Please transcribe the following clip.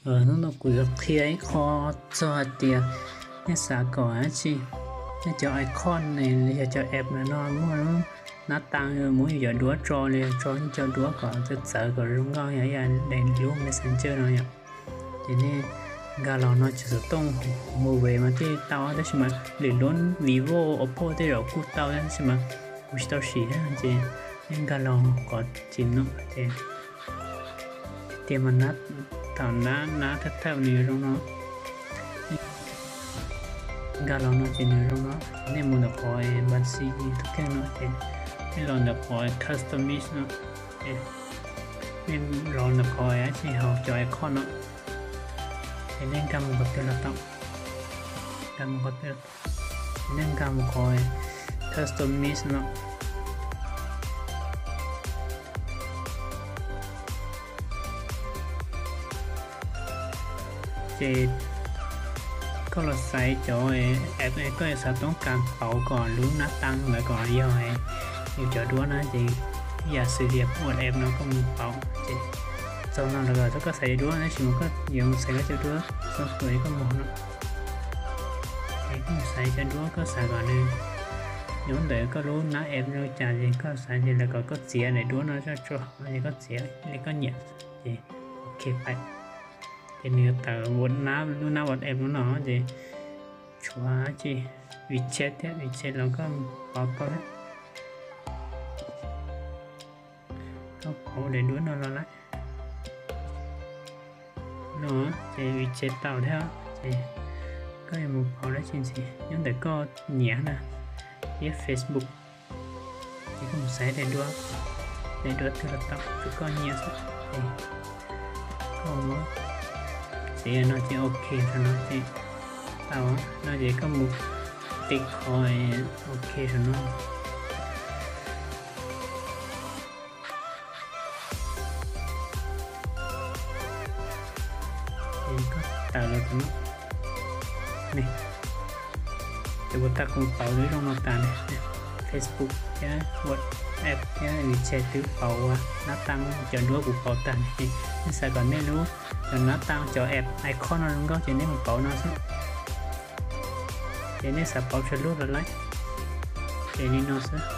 Hnub no kuv yuav qhia ib qho txog hais tias nej xav kom dab tsi, nej cov icon ne los yog cov app ntawm no muaj lub nab taa, muab yus cov duab tso li, tso cov duab kom txawv txawv kom zoo nkauj yom, ib yam li lub Messenger no yom. Ces nej nkag los no ces xov tooj Huawei mas thiaj tau, tab sis mas lwm lub Vivo, Oppo tej zaum kuj tau tab sis mas kuv tsis tau siv thiab. Ces nej nkag los qhov tim no ces tias mas nab, thaum nab, nab thawj thawj nws yuav zoo no. Nkag los no ces nws zoo no, nej mus ntawm qhov npas xi tus kheej no ces nej los ntawm qhov customize no, nej los ntawm qhov dab tsi hauv cov icon no, ces nej nkag mus qhov twg los tau, nkag mus qhov twg los tau. Ces nej nkag mus qhov customize no. Ces koj los xaiv cov app koj xav toob kas pauv kom lub nab taa ntawd kom yog yus cov duab na, ces ib yam xws li WhatsApp no koj mus pauv ces txog no lawv kom koj xaiv cov duab, tab sis mas koj yuav mus xaiv koj cov duab txog thaum koj mus no. Ces koj mus xaiv cov duab koj xav kom nws nyob ntawm koj lub nab app zoo cas ces koj xaiv ces lawv kom koj txiav daim duab no tso, ces koj txiav li koj nyiam ces ok pais. Ces nws yuav tawm lub nab WhatsApp lub no ces tshuav dab tsi WeChat thiab, WeChat los koj pauv koj thiab. Koj pauv daim duab no los lawm no ces WeChat tau thiab, ces koj yuav mus pauv dab tsi ntxiv nyob ntawm koj nyiam na, thiab Facebook. Ces koj mus xaiv daim duab, daim duab twg los tau tus koj nyiam xwb. Ces koj mus txiav no ces ok rau no ces tau no ces koj mus tiv qhov ok rau no. Ces koj tawm los tau no ne, ces kuv tau kuv pauv lub zoo no tas ne, Facebook thiab WhatsApp thiab WeChat twb pauv ua nab taa, cov duab kuv pauv tag ne. Nej xav kom nej lub cov nab taa cov app icon no zoo nkauj ces nej mus pauv no xwb. Ces nej xav pauv tsawg lub los lawm, ces li no xwb.